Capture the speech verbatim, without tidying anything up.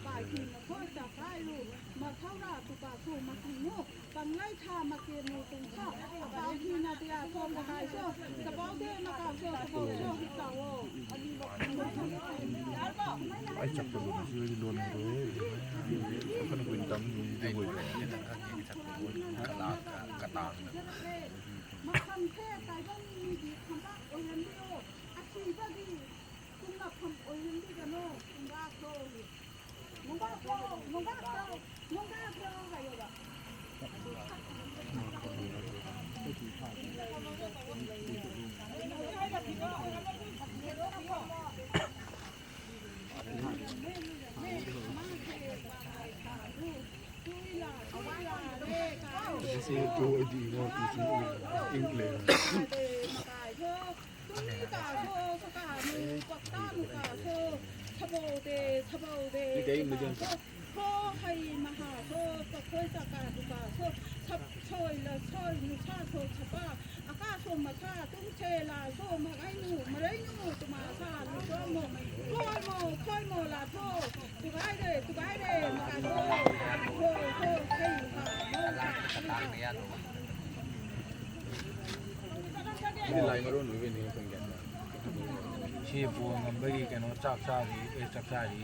ꯄꯥꯏꯈꯤꯅ ꯈꯣꯏ ꯆꯥꯛꯈꯥꯏꯔꯨ, ꯃꯊꯧꯔꯥ ꯇꯨꯀꯥꯁꯨ ꯃꯊꯪꯅꯨ, ꯄꯪꯂꯩ ꯊꯥ ꯃꯀꯦꯟꯅꯨ ꯇꯨꯡꯊꯥ, ꯑꯄꯥꯎꯈꯤꯅ ꯇꯤꯌꯥ ꯊꯣꯡꯕ ꯀꯥꯏꯁꯨ, ꯆꯄꯥꯎꯗꯦ ꯃꯀꯥꯁꯨ ꯆꯄꯧꯁꯨ ꯍꯤꯇꯥꯎꯑꯣ꯫ ꯑꯩ ꯆꯠꯄꯗꯣ ꯉꯁꯤ ꯑꯣꯏꯗꯤ ꯂꯣꯟ ꯍꯧꯔꯣꯏꯍꯦ꯫ ꯑꯩꯈꯣꯏꯅ ꯀꯨꯏꯅ ꯇꯝ ꯉꯝꯗꯦ ꯃꯣꯏꯗꯣ꯫ ꯃꯐꯝꯁꯦ ꯇꯥꯏꯕꯪ ꯃꯤꯒꯤ ꯈꯝꯄꯥꯛ ꯑꯣꯏꯍꯟꯕꯤꯌꯨ꯫ ꯑꯊꯤꯕꯒꯤ ꯇꯨꯝꯅꯐꯝ ꯑꯣꯏꯍꯟꯕꯤꯒꯅꯨ꯫ ꯅꯣꯡꯕꯥꯛꯂꯣ, ꯅꯣꯡꯕꯥꯛꯂꯣ, ꯅꯣꯡꯕꯥꯛꯂꯣ, ꯅꯣꯡꯕꯥꯛꯂꯣ ꯍꯥꯏꯌꯣꯕ꯫ This is two eighty, you know, two eighty. Ink layer. ꯇꯨꯏ ꯀꯥꯁꯨ ꯁꯀꯥꯅꯨ ꯄꯛꯇꯥꯅꯨ ꯀꯥꯁꯨ ꯁꯕꯧꯗꯦ ꯁꯕꯧꯗꯦ ꯀꯥꯁꯨ ꯍꯣ ꯍꯩ ꯃꯍꯥꯁꯨ ꯆꯈꯣꯏ ꯆꯀꯥꯗꯨ ꯀꯥꯁꯨ ꯁꯞ ꯁꯣꯏ ꯂ ꯁꯣꯏ ꯅꯨꯁꯥꯁꯨ ꯁꯄꯥ ꯑꯀꯥꯁꯨ ꯃꯁꯥ ꯇꯨꯝꯁꯦ ꯂꯥꯁꯨ ꯃꯒꯩꯅꯨ ꯃꯔꯩꯅꯨ ꯇꯨꯃꯥꯁꯥ ꯂꯨꯁꯣꯃꯣ ꯈꯣꯏꯃꯣ ꯈꯣꯏꯃꯣ ꯂꯥꯁꯨ ꯇꯨꯒꯥꯏꯔꯦ ꯇꯨꯒꯥꯏꯔꯦ ꯃꯀꯥꯁꯨ ꯍꯣ ꯍꯣ ꯍꯩ ꯃꯍꯥ ꯃꯣ ꯃꯍꯥ ꯁꯤ ꯂꯥꯏ ꯃꯔꯣꯟ ꯑꯣꯏꯕꯩꯅꯦ ꯑꯩꯈꯣꯏꯅ ꯒ꯭ꯌꯥꯟ ꯇꯥꯗꯦ꯫ ꯁꯤ ꯕꯣꯟ ꯉꯝꯕꯒꯤ ꯀꯩꯅꯣ ꯆꯥꯛ ꯆꯥꯔꯤ, ꯑꯦ, ꯆꯥꯛ ꯆꯥꯔꯤ꯫